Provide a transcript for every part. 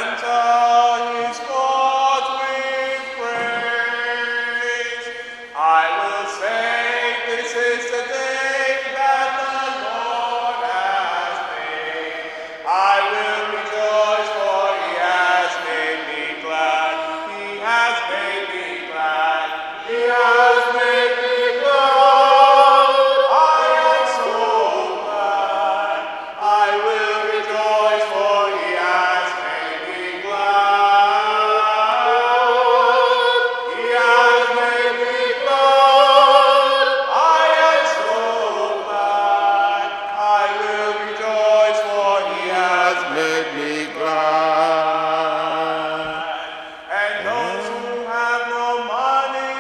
Enter his court with praise. I will say, this is the day that the Lord has made. I will rejoice, for he has made me glad. He has made me glad. He has made me glad. I am so glad. I will rejoice, for he has made me glad. He has made me glad. I am so glad. I will rejoice, for he has Made me glad. And those who have no money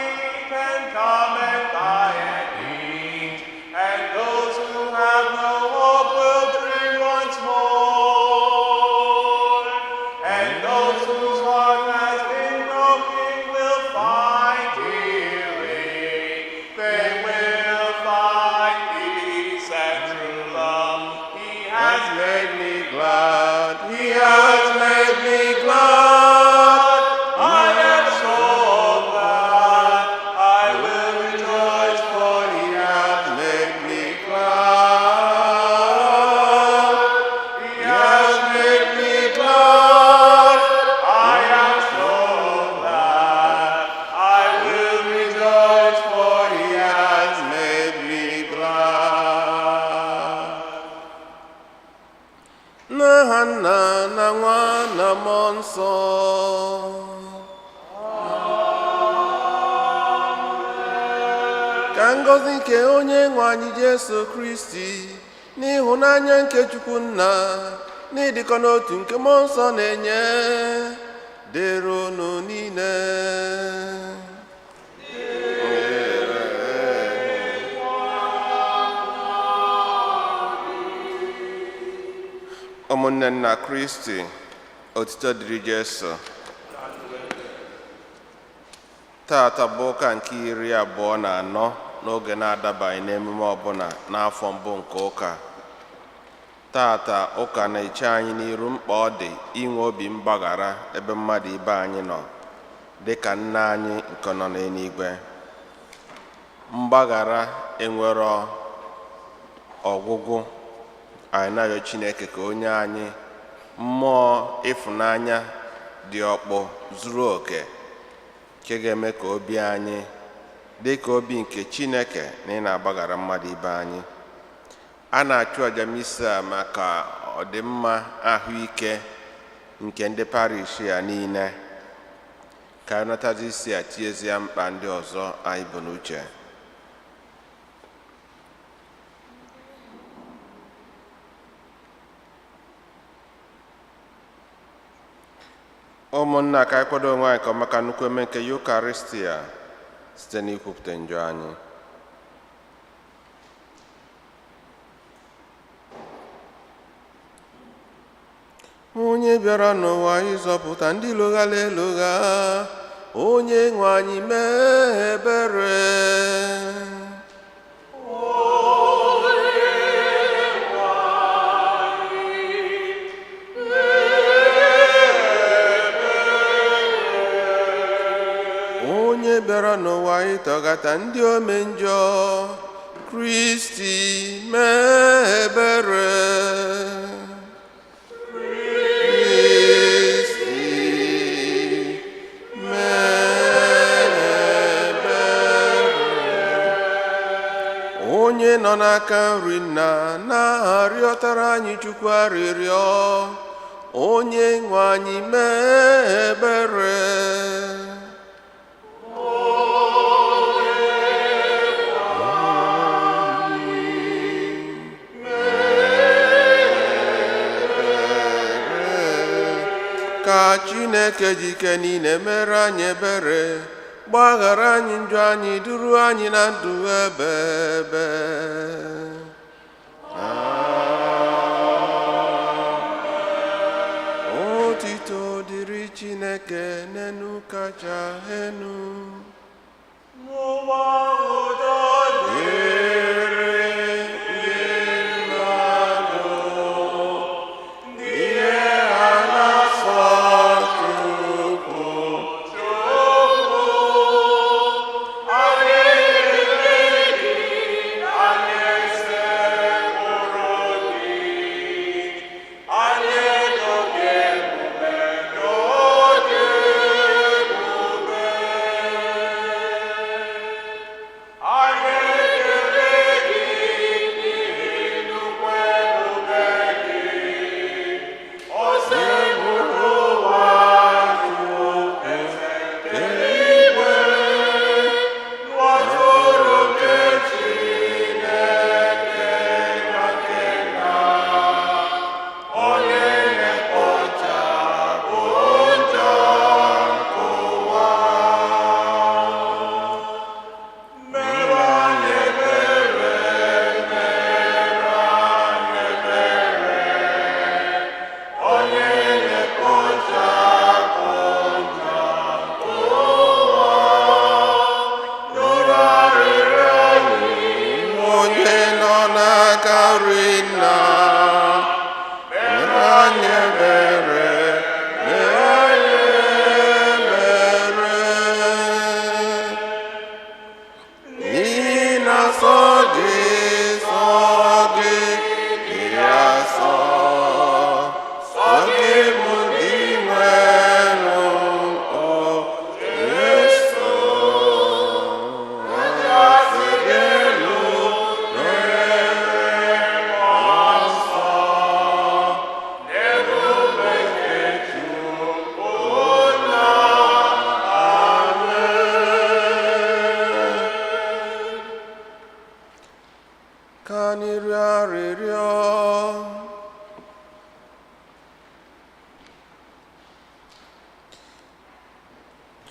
can come and buy and eat. And those who have no hope will dream once more. And those whose heart has been broken will find healing. They will find peace and true love. He has Made me glad. He has made me glad. I am so glad. I will rejoice, for he has Made me glad. He He has has made me glad. I am so glad. I will rejoice, for he He has has made me glad. N'aha Nna na Nwa na Mmụọ Nsọ. Ka ngọzi nke onye nwe anyị Jesu Kristi n'ịhụnanya nke Chukwu Nna na ịdịkọ n'otu nke Mmụọ Nsọ na-enye dịrị unu niile. Ụmụnne nna Kristi, otito dịrị Jesu. Tata bụ ụka nke 24 n'oge na-adabaghị n'emume ọbụla n'afọ mbụ nke ụka. Tata ụka na-eche anyị n'iru mkpa ọ dị inwe obi mgbaghara ebe mmadụ ibe anyị nọ dị ka nna anyị nke nọ n'eluigwe. Mgbaghara enwero ọgwụgwụ. Anyị na-arịọ Chineke ka o nye anyị mmụọ ịfụnanya dị ọkpụ zuru oke nke ga-eme ka obi anyị dị ka obi nke Chineke na ị na-agbaghara mmadụ ibe anyị. A na-achụ aja misa maka ọdịmma ahụike nke ndị parish ya niile, ka anyị natazi isi a tinyezie mkpa ndị ọzọ anyị bụ n'uche. Ụmụnna, ka anyị kwado onwe anyị ka maka nnukwu eme nke Yukaristia site n'ikwupụta njọ anyị. Onye bịara n'ụwa ịzọpụta ndị lụghara elugha, onye nwe anyị mee ebere. Onye bịara n'ụwa ịtọgata ndị ome njọ, Kristi mee ebere. Kristi mee ebere. Onye nọ n'aka nri nna na-arịọtara anyị Chukwu arịrịọ, onye nwe anyị mee ebere. Ka Chineke ji ike niile mere anyị ebere, gbaghara anyị njọ anyị, duru anyị na ndụ ebe ebe. Otito dịrị Chineke n'enu kacha enu. N'ụwa udo Dịrị ndị mmadụ, ihe ha na-asọ.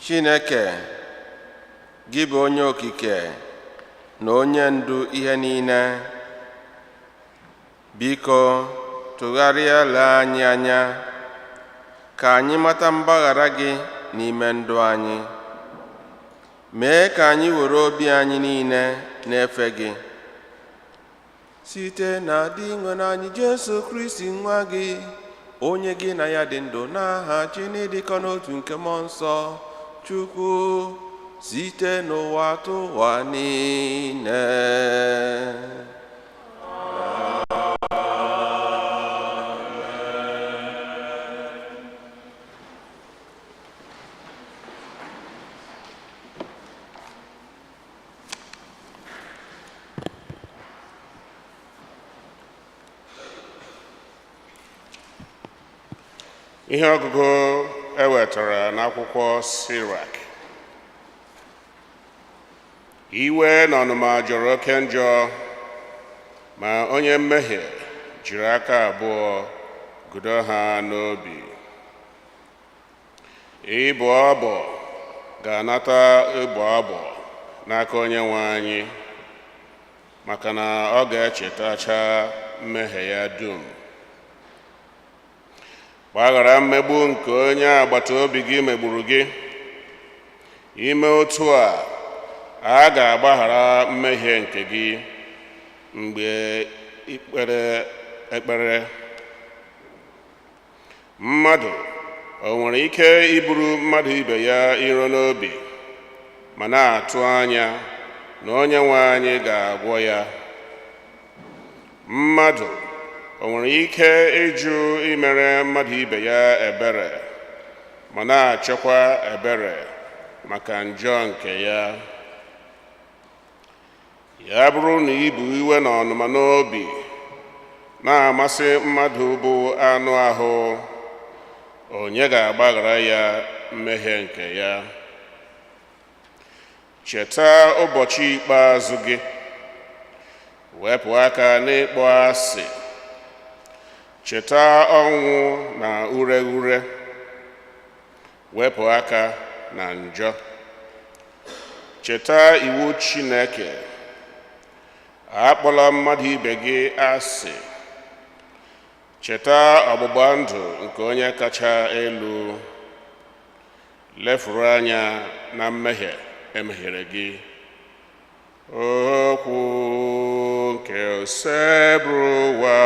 Chineke, gị bụ onye okike na onye ndu ihe niile, biko tụgharịa lee anyị anya ka anyị mata mgbaghara gị n'ime ndụ anyị. Mee ka anyị were obi anyị niile na-efe gị site na Dinwenụ anyị Jesu Kristi nwa gị, onye gị na ya dị ndụ n'aha chi n'ịdịkọ n'otu nke mmụọ nsọ Chukwu, site n'ụwa tụwa niile. Ihe ọgụgụ e wetara n'akwụkwọ Sirak. Iwe na ọnụma jọrọ oke njọ, ma onye mmehie jiri aka abụọ gudo ha n'obi. Ịbụ ọbọ ga-anata ịbụ ọbọ n'aka onye nwe anyị, maka na ọ ga-echetacha mmehie ya dum. Gbaghara mmegbu nke onye agbata obi gị megburu gị. Ime otu a, a ga-agbaghara mmehie nke gị mgbe ikpere ekpere. Mmadụ o nwere ike iburu mmadụ ibe ya iro n'obi ma na-atụ anya na onye nwe anyị ga-agwọ ya? Mmadụ o nwere ike ịjụ imere mmadụ ibe ya ebere ma na-achọkwa ebere maka njọ nke ya? Ya bụrụ na ibu iwe na ọnụma n'obi na-amasị mmadụ bụ anụ ahụ, onye ga-agbaghara ya mmehie nke ya? Cheta ụbọchị ikpeazụ gị, wepụ aka n'ịkpọ asị. Cheta ọnwụ na ureghure, wepụ aka na njọ. Cheta iwu Chineke, akpọla mmadụ ibe gị asị. Cheta ọgbụgba ndụ nke onye kacha elu, lefuru anya na mmehie emehiere gị. Okwu nke Osebụrụwa.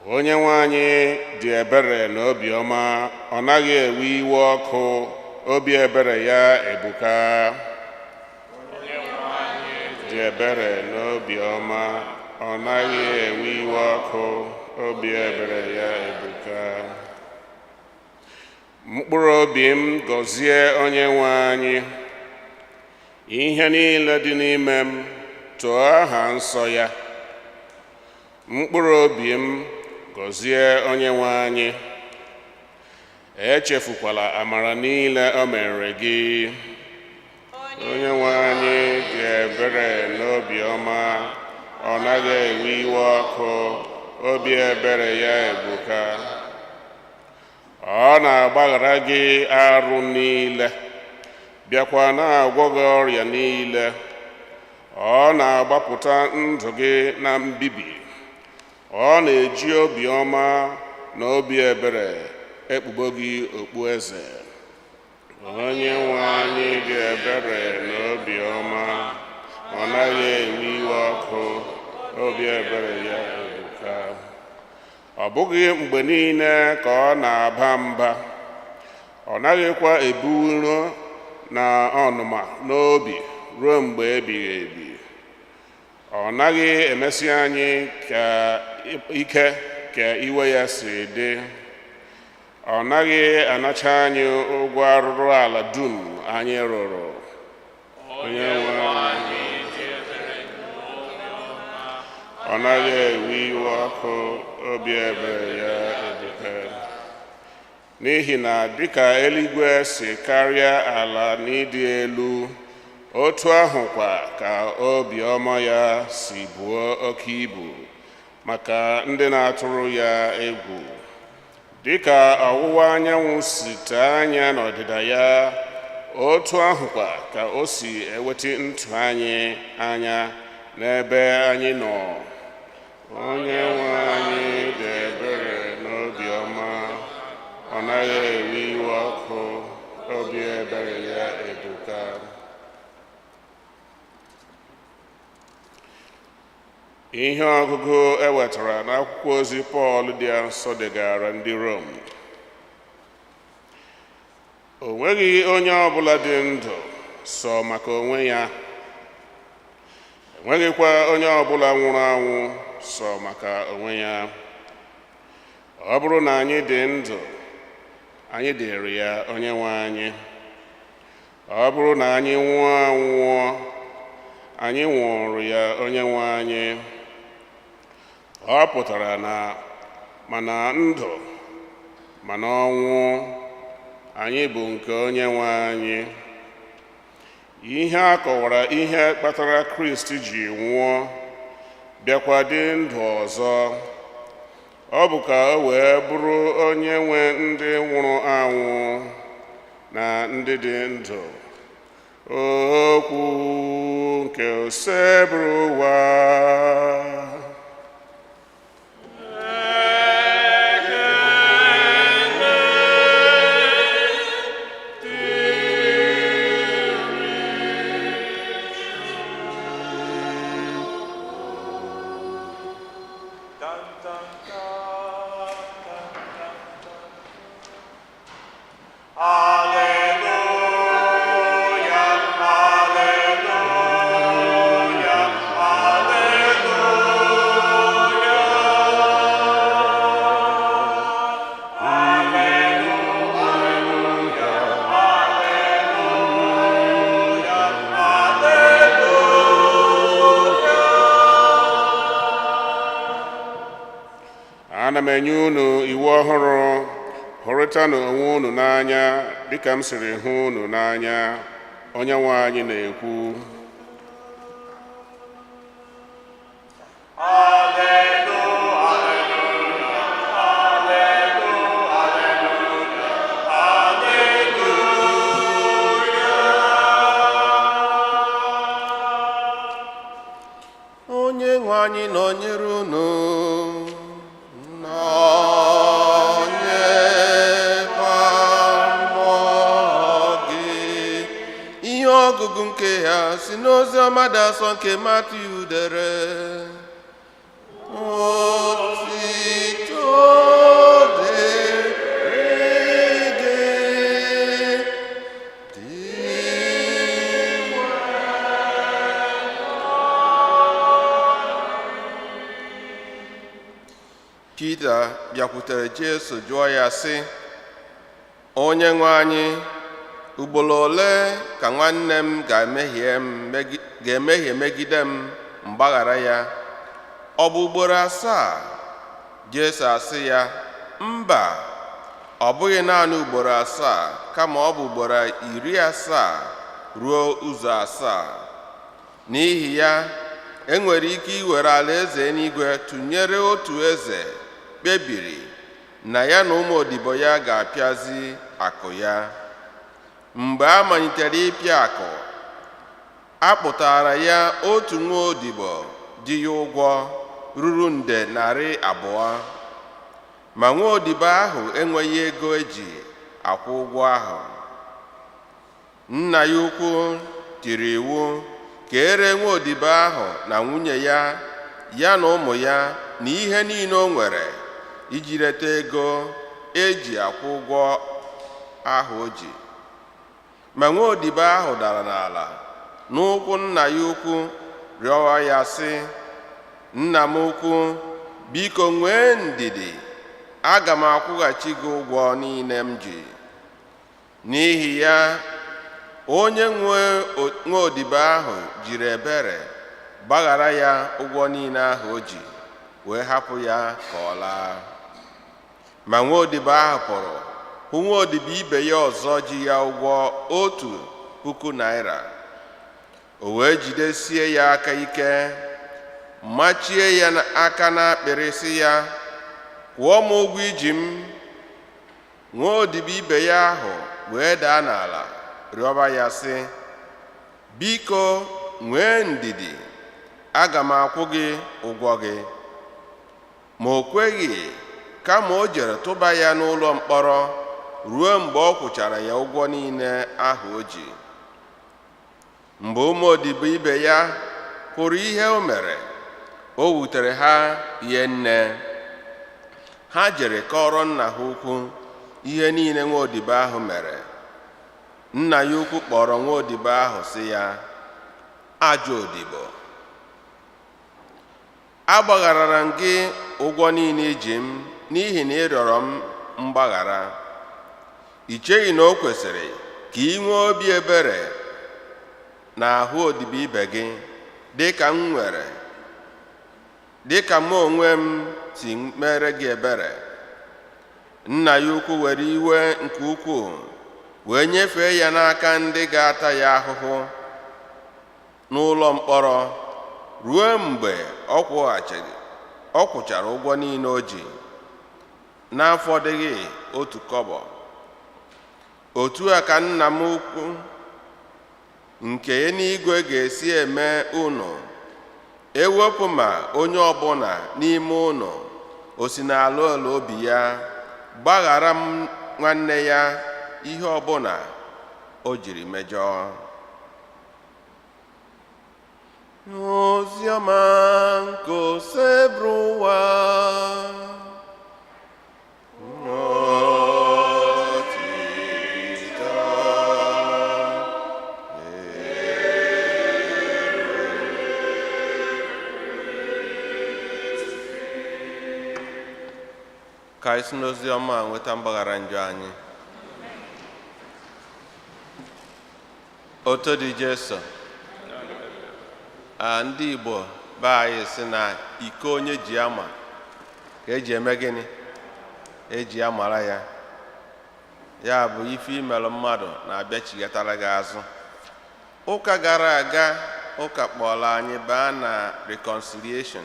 Onye nwe anyị dị ebere na obiọma, ọ naghị ewe iwe ọkụ, obi ebere ya ebuka. Dị ebere na obiọma, ọ naghị ewe iwe ọkụ, obi ebere ya ebuka. Mkpụrụ obi m, gọzie onye nwe anyị. Ihe niile dị n'ime m, too aha nsọ ya. Mkpụrụ obi m, gọzie onye nwe anyị. Echefukwala amara niile o mere gị. Onye nwe anyị dị ebere n'obiọma, ọ naghị ewe iwe ọkụ, obi ebere ya ebuka. Ọ na-agbaghara gị arụ niile, bịakwa na-agwọ gị ọrịa niile. Ọ na-agbapụta ndụ gị na mbibi. Ọ na-eji obiọma na obi ebere ekpubo gị okpueze. Onye nwe anyị dị ebere na obiọma, ọ naghị ewe iwe ọkụ, obi ebere ya ebuka. Ọ bụghị mgbe niile ka ọ na-aba mba, ọ naghịkwa ebu iro na ọnụma n'obi ruo mgbe ebighị ebi. Ọ naghị emesi anyị ka ike ka iwe ya si dị. Ọ naghị anacha anyị ụgwọ arụrụ ala dum anyị rụrụ. Onye nwe anyị, ọ naghị ewe iwe ọkụ, obi ebere ya ebuka. N'ihi na dịka eluigwe si karịa ala n'ịdị elu, otu ahụkwa ka obiọma ya si buo oke ibu maka ndị na-atụrụ ya egwu. Dịka ọwụwa anyanwụ si tee anya n'ọdịda ya, otu ahụkwa ka o si eweta ntụ anyị anya n'ebe anyị nọ. Onye nwe anyị dị ebere n'obiọma, ọ naghị ewe iwe ọkụ, obi ebere ya ebuka. Ihe ọgụgụ e wetara n'akwụkwọ ozi Pọl dị nsọ degara ndị Rom. O nweghị onye ọbụla dị ndụ sọ maka onwe ya, enweghịkwa onye ọbụla nwụrụ anwụ sọ maka onwe ya. Ọ bụrụ na anyị dị ndụ, anyị dịrị ya onye nwe anyị. Ọ bụrụ na anyị nwụọ anwụọ, anyị nwụrụ ya onye nwe anyị. Ọ pụtara na mana ndụ mana ọnwụ, anyị bụ nke onye nwe anyị. Ihe a kọwara ihe kpatara Kristi ji nwụọ bịakwa dị ndụ ọzọ. Ọ bụ ka o wee bụrụ onye nwe ndị nwụrụ anwụ na ndị dị ndụ. Okwu nke Osebụrụwa. Dun, dun, dun, dun, dun, dun. Alleluia, alleluia, alleluia. Alleluia, alleluia, alleluia. Ana m enye unu iwu ọhụrụ: hụrịtanụ onwe unu n'anya dịka m siri hụ unu n'anya, onye nwe anyị na-ekwu. Alleluia, alleluia, alleluia, alleluia. Onye nwe anyị nọnyere unu. Nọnyekwa mmụọ gị. Ihe ọgụgụ nke ya si n'ozi ọma dị asọ nke Matiu dere. Otito dịrị gị, dị. Pita bịakwutere Jesu jụọ ya sị, Onye nwe anyị, ugboro ole ka nwanne m ga-emehie megide m mgbaghara ya? Ọ bụ ugboro 7? Jesu asị ya, mba, ọ bụghị naanị ugboro 7, kama ọ bụ ugboro 70 ruo ụzọ 7. N'ihi ya, enwere ike iwere alaeze eluigwe tụnyere otu eze kpebiri na ya na ụmụ odibo ya ga-apịazi akụ ya. Mgbe a malitere ịpịa akụ, a kpụtara ya otu nwa odibo ji ya ụgwọ ruru nde 200. Ma nwa odibo ahụ enweghị ego eji akwụ ụgwọ ahụ. Nna ya ukwu tiri iwu ka ere nwa odibo ahụ na nwunye ya, ya na ụmụ ya na ihe niile o nwere iji reta ego eji akwụ ụgwọ ahụ o ji. Ma nwa odibo ahụ dara n'ala n'ụkwụ nna ya ukwu rịọwa ya sị, nna m ukwu, biko nwee ndidi, aga m akwụghachi gị ụgwọ niile m ji. N'ihi ya, onye nwe odibo ahụ jiri ebere gbaghara ya ụgwọ niile ahụ o ji, wee hapụ ya ka ọ laa. Ma nwa odibo ahụ pụrụ Hụ nwa odibo ibe ya ọzọ ji ya ụgwọ 1,000 naira. O wee jidesie ya aka ike, machie ya aka n'akpịrị, sị ya, "Kwụọ m ụgwọ iji m." Nwa odibo ibe ya ahụ wee daa n'ala rịọba ya, sị, "Biko, nwee ndidi, aga m akwụ gị ụgwọ gị." Ma o kweghị, kama o jere tụba ya n'ụlọ mkpọrọ ruo mgbe ọ kwụchara ya ụgwọ niile ahụ o ji. Mgbe ụmụ odibo ibe ya hụrụ ihe o mere, o wutere ha hie nne. Ha jere kọrọ nna ha ukwu ihe niile nwa odibo ahụ mere. Nna ya ukwu kpọrọ nwa odibo ahụ, sị ya, "Ajọ odibo, agbagharara m gị ụgwọ niile iji m n'ihi na ị rịọrọ m mgbaghara. I cheghị na o kwesịrị ka ị nwee obi ebere na ahụ odibo ibe gị dịka m nwere, dịka mụ onwe m si mere gị ebere?" Nna ya ukwu were iwe nke ukwuu wee nyefee ya n'aka ndị ga-ata ya ahụhụ n'ụlọ mkpọrọ ruo mgbe ọ kwụchara ụgwọ niile o ji n'afọdụghị otu kọbọ. Otu a ka nna m ukwu nke eluigwe ga-esi eme unu, ewepụ ma onye ọbụla n'ime unu o si n'ala ala obi ya gbaghara m nwanne ya ihe ọbụla o jiri mejọọ. Oziọma nke Osebụrụwa. Otito. Ka anyị si n'ozi ọma a nweta mgbaghara njọ anyị. Oto dị Jesu. A, ndị Igbo be anyị sị na iko onye ji ama ka eji eme gịnị? Eji amara ya. Ya bụ, ife imelụ mmadụ na-abịachighatara gị azụ. Ụka gara aga, ụka kpọrọ anyị baa na reconciliation,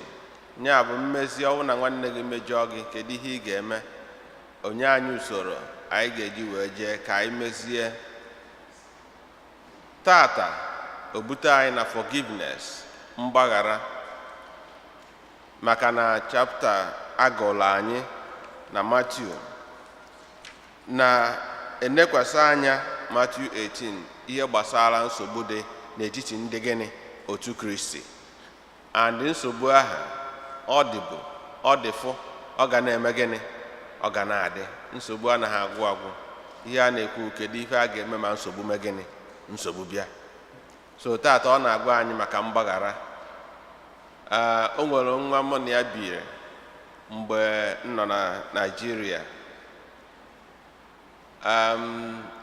ya bụ mmezi. Ọwụ na nwanne gị mejọọ gị, kedu ihe ị ga-eme? Onye anyị usoro anyị ga-eji wee jee ka anyị mezie. Tata o bute anyị na forgiveness, mgbaghara, maka na chapter agụlụ anyị na Matthew na-enekwasị anya, Matthew 18, ihe gbasara nsogbu dị n'etiti ndị gịnị? Otu Kristi. And nsogbu ahụ ọ dịbụ, ọ dịfụ, ọ ga na-eme gịnị? Ọ ga na-adị. Nsogbu anaghị agwụ agwụ. Ihe a na-ekwu, kedu ife a ga-eme ma nsogbu mee gịnị? Nsogbu bịa. So tata ọ na-agwa anyị maka mgbaghara. Ee, o nwere nwa mụ na ya biri mgbe m nọ na Naịjirịa.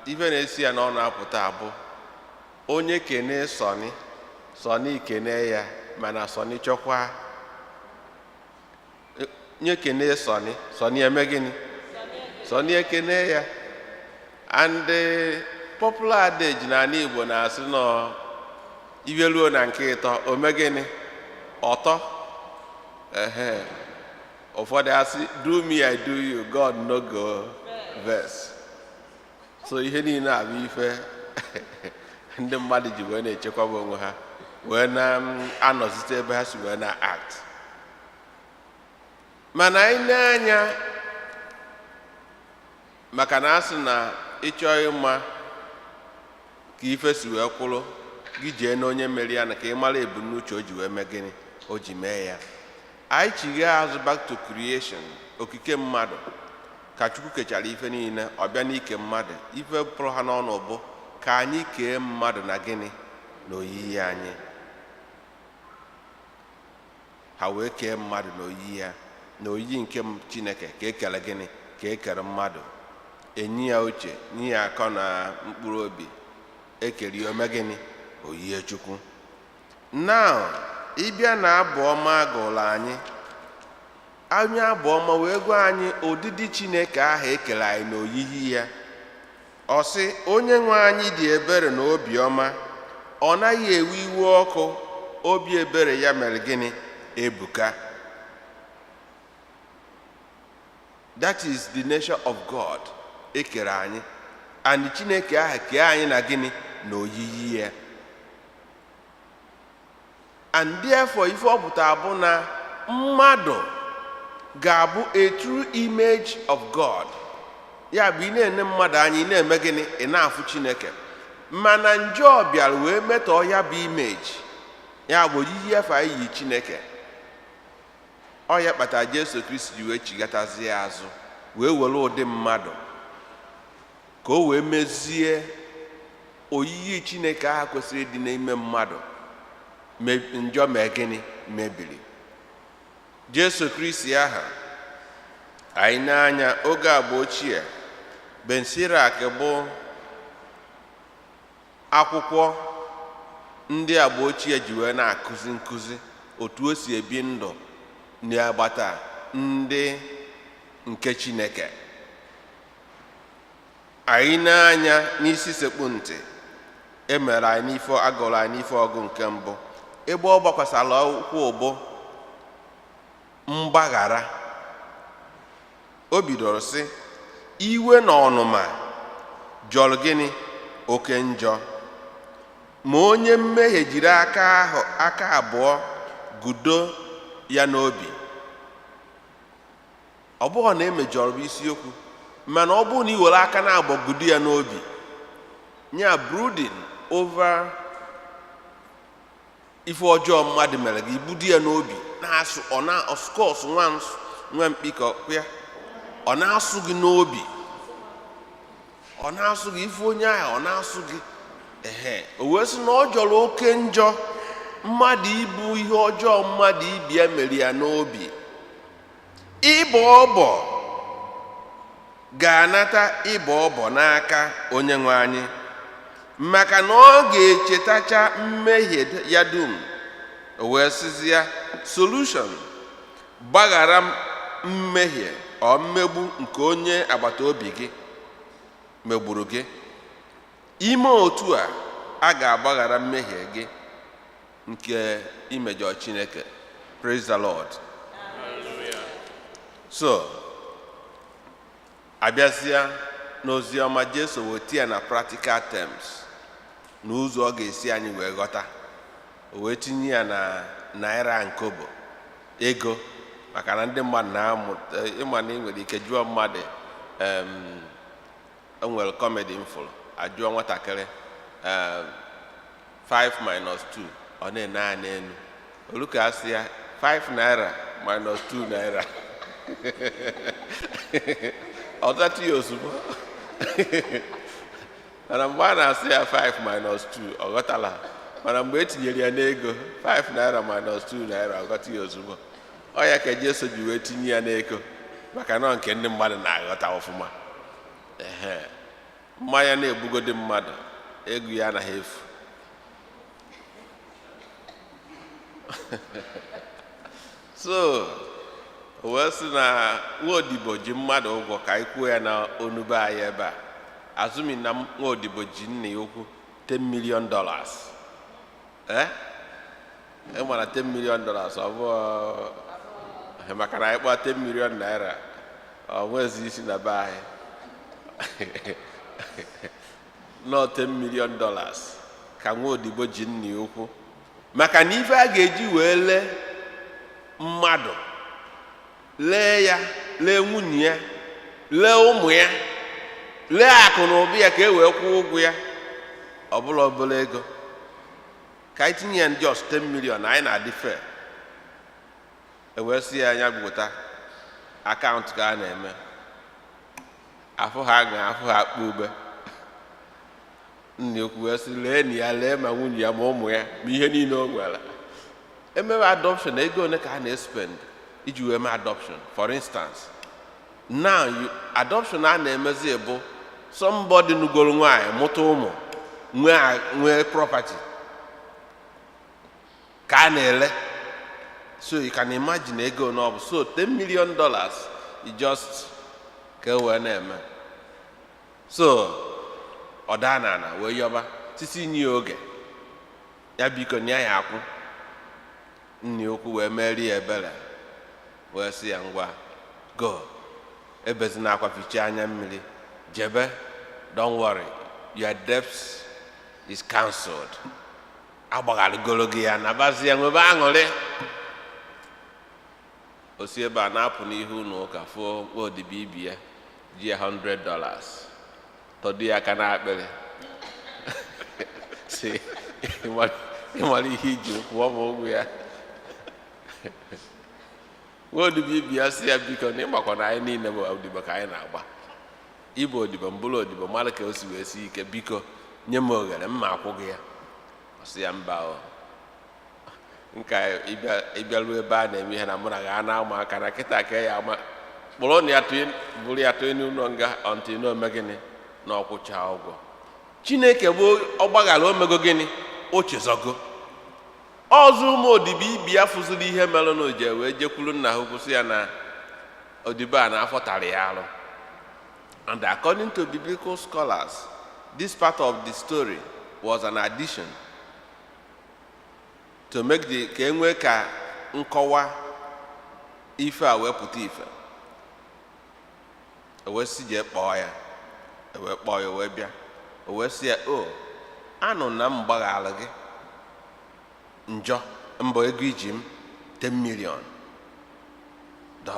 Ife na-esi ya na ọ na-apụta abụ onye kene Sọni, Sọni kene ya, mana Sọni chọkwa nye kene Sọni, Sọni eme gịnị? Sọni ekene ya. And the popular adage n'ala Igbo na-asị nọ iwe ruo na nke ịtọ, o mee gịnị? Ọtọ. Ehe, ụfọdụ asị, "Do me, I do you, God no go vex." So ihe niile a bụ ife ndị mmadụ ji wee na-echekwaba onwe ha, wee na-anọzite ebe ha si wee na act. Mana anyị na-anya maka na asị na ịchọ ịma ka ife si wee kwụrụ gị, jee na onye mere ya, na ka ị mara ebumnuche o ji wee mee gịnị o ji mee ya. Anyị chigha azụ back to creation, okike mmadụ. Ka Chukwu kechara ife niile, ọ bịa n'ike mmadụ, ife pụrụ ha n'ọnụ bụ ka anyị kee mmadụ na gịnị? Na oyiyi anyị. Ha wee kee mmadụ na oyiyi ya, na oyiyi nke Chineke ka e kere gịnị? Ka e kere mmadụ. Enyi ya uche, nye ya akọ na mkpụrụ obi, ekere ya, ome gịnị? Oyiye Chukwu. Now, ịbịa na abụ ọma agụrụ anyị. Onye abụ ọma wee gwa anyị ụdịdị Chineke ahụ ekere anyị n'oyiyi ya. Ọ sị, "Onye nwe anyị dị ebere na obiọma, ọ naghị ewe iwe ọkụ, obi ebere ya mere gịnị? Ebuka." That is the nature of God ekere anyị, and Chineke ahụ kee anyị na gịnị? Na oyiyi ya. And therefore, ife ọ pụtara bụ na mmadụ ga-abụ a true image of God. Ya bụ, ị na-ene mmadụ anya, ị na-eme gịnị? Ị na-afụ Chineke. Mana njọ bịara wee metọọ ya bụ image, ya bụ oyiyi efe anyị yi Chineke. Ọ ya kpatara Jesu Kristi ji wee chigatazie azụ, wee were ụdị mmadụ ka o wee mezie oyiyi Chineke ahụ kwesịrị ịdị n'ime mmadụ. Njọ mee gịnị? Mebiri. Jesu Kristi aha anyị n'anya oge agba ochie, Ben Sirak bụ akwụkwọ ndị agba ochie ji wee na-akụzi nkụzi otu o si ebi ndụ n'agbata ndị nke Chineke. Anyị n'anya n'isi sekpu ntị emere anyị n'ife agụrụ anyị n'ife ọgụ nke mbụ, ebe ọ gbakwasara ụkwụ ụbụ mgbaghara. O bidoro sị, "Iwe na ọnụma jọrọ gịnị? Oke njọ. Ma onye mmehie jiri aka ahụ aka abụọ gudo ya n'obi." Ọ bụghị na emejọrọ bụ isiokwu, mana ọ bụrụ na ị were aka na-abọ gudo ya n'obi nya, brooding over ife ọjọọ mmadụ mere gị, ibudu ya n'obi na-asụ, ọ na ọskọs nwa nwa mkpi ka ọ ya, ọ na-asụ gị n'obi, ọ na-asụ gị ife onye ahụ, ọ na-asụ gị. Ehe, o wee sị na ọ jọrọ oke njọ mmadụ ibu ihe ọjọọ mmadụ ibi ya mere ya n'obi. Ịbọ ọbọ ga-anata ịbọ ọbọ n'aka Onye nwe anyị, maka na ọ ga-echetacha mmehie ya dum. O wee sịzi ya, solution: gbaghara mmehie ọ mmegbu nke onye agbata obi gị megburu gị. Ime otu a, a ga-agbaghara mmehie gị nke imejọ Chineke. Praise the Lord. So abịazịa n'ozi ọma, Jesu weta ya na practical terms, n'ụzọ ọ ga-esi anyị wee ghọta. O wee tinye ya na naira nkobo ego, maka na ndị mmadụ na-amụta ịma na ị nwere ike jụọ mmadụ. O nwere comedy m fụrụ, ajụọ nwatakịrị, 5 minus 2, ọ na-ene anya n'elu olu ka asị ya 5 naira minus 2 naira. Ọ zatụ ya ozugbo, mana mgbe a na-asị ya 5 minus 2, ọ ghọtala. Mana mgbe e tinyere ya n'ego, 5 naira minus 2 naira, ọ ghọta ya ozugbo. Ọ ya ka Jesu ji wee tinye ya n'ego, maka na ọ nke ndị mmadụ na-aghọta ọfụma. Ehe, mmanya na-egbugodi mmadụ, ego ya anaghị efu. So o wee sị na nwaodibo ji mmadụ ụgwọ. Ka anyị kwuo ya na onube anyị ebe a, azụmi na nwaodibo ji nna ya okwu $10 million. Ee, ị mara $10 million, ọ bụ maka na anyị kpọọ 10 million naira, ọ nwezi isi na be anyị nọ. $10 million ka nwaodibo ji nna ya ukwu, maka na ife a ga-eji wee lee mmadụ, lee ya, lee nwunye ya, lee ụmụ ya, lee akụ na ụba ya, ka e wee kwụọ ụgwọ ya, ọ bụla obere ego. Ka anyị tinye ya just 10 million, anyị na-adị fair. E wee sị ya anya gwụta account ka a na-eme afụ ha aṅa, afụ ha akpụ ube. Nna okwu wee sị, lee na ya, lee ma nwunye ya, ma ụmụ ya, ma ihe niile o nwere. Emewe adoption, ego ole ka a na-espend iji wee mee adoption? For instance now, you, adoption a na-emezi bụ somebody nugoro nwaanyị, mụta ụmụ, nwee property ka a na-ele. So you can imagine ego na ọ bụ so $10 million you just ka e wee na-eme. So ọ daa n'ala wee yọba sisi nye ya oge ya, biko nye ya akwụ nni okwu, wee merie ya ebere, wee sị ya, "Ngwa, go, ebezina akwa, fichaa anya mmiri, jebe. Don't worry, your debts is cancelled. Agbagharịgoro gị ya." Nabazi ya, nwebe aṅụrị. O si ebe a na-apụ n'ihu ụlọ ụka, fụọ nwa odibo ibi ya ji ya $100, tọdo ya aka n'akpịrị, si, "Ịmara ihe iji kwụọ m ụgwọ ya?" Nwa odibo ibi ya si ya, "Biko, na ịgbakwa na anyị niile bụ odibo ka anyị na-agba. Ịbụ odibo, mbụrụ odibo, mara ka o si wee si ike. Biko nye m oghere mma akwụ gị ya." Ọ sị ya, "Mba, o nka ịbịaruo ebe a na-eme ihe na mụ na gị a na-ama aka na kịta ka ya ama kpọrọ na ya tụnye, bụrụ ya tụnye n'ụlọ nga until na ome gịnị na ọkwụcha ụgwọ." Chineke bụ ọgbaghara, omego gịnị? O chezogo. Ọzọ, ụmụ odibo ibi ya fụziri ihe mere na oje wee jekwuru nna ha ukwu, sị ya na odibo a na-afọ tara ya arụ. And according to biblical scholars, this part of the story was an addition to make the ka e nwee ka nkọwa ife a wee pụta ife. E wee sị jee kpọọ ya. E wee kpọọ ya, wee bịa. O wee sị ya, "O anụ na m gbaghara gị njọ mbọ ego iji m $10 million, ka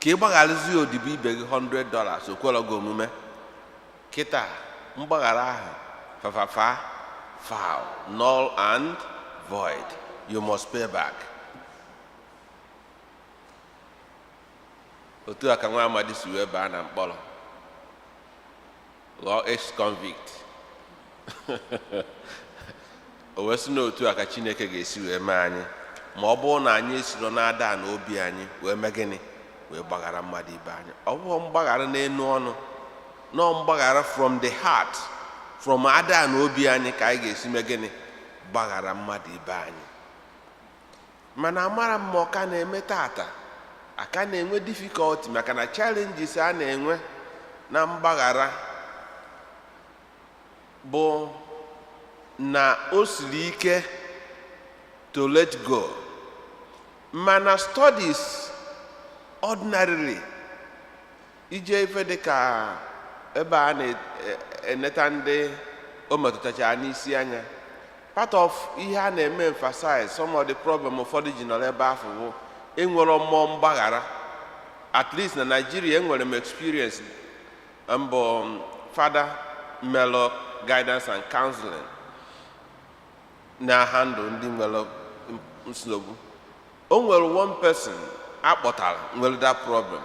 ị gbagharịzi odibo ibe gị $100, o kwere gị omume. Kịta mgbaghara ahụ fafafa foul, null and void. You must pay back." Otu a ka nwa amadi si wee baa na mkpọrọ, ghọọ ex-convict. O wee sị na otu a ka Chineke ga-esi wee mee anyị ma ọ bụrụ na anyị esiro na-ada na obi anyị wee mee gịnị? Wee gbaghara mmadụ ibe anyị. Ọ bụghị mgbaghara n'elu ọnụ, nọ mgbaghara from the heart, from ada na obi anyị, ka anyị ga-esi mee gịnị? Gbaghara mmadụ ibe anyị. Mana amara m ma ọ ka na-eme tata, aka na-enwe difficulty, maka na challenges a na-enwe na mgbaghara bụ na o siri ike to let go. Mana studies ordinarily, ije ife dị ka ebe a na-eneta ndị o metụtachara n'isi anya, part of ihe a na-eme emphasize, some of the problem ụfọdụ ji nọrọ ebe ahụ bụ enwere mmụọ mgbaghara. At least na Nigeria, enwere m experience mbụ fada melụ guidance and counseling na handle ndị nwere nsogbu. O nwere one person akpọtara nwere that problem.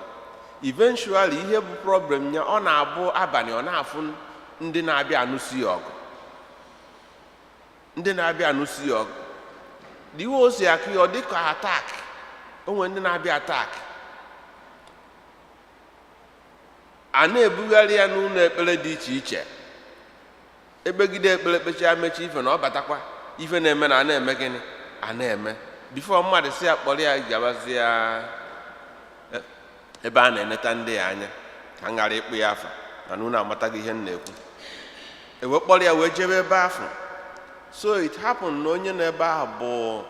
Eventually, ihe bụ problem ya, ọ na-abụ abalị, ọ na-afụ ndị na-abịa anụsi ya ọgụ, ndị na-abịa anụsi ya ọgụ. Iwe o si akụ ya, ọ dị ka attack. O nwere ndị na-abịa attack, a na-ebugharị ya n'ụlọ ekpere dị iche iche, ekpegide ekpere, kpechaa, mechi ife na ọ batakwa, ife na-eme na a na-eme gịnị? A na-eme. Before mmadụ si ya kpọrọ ya gabazie ebe a na-eneta ndị ya anya, ka m ghara ịkpụ ya afa, mana unu amataghị ihe m na-ekwu, ewee kpọrọ ya wee jebe ebe ahụ. So it happened na onye nọ ebe ahụ bụ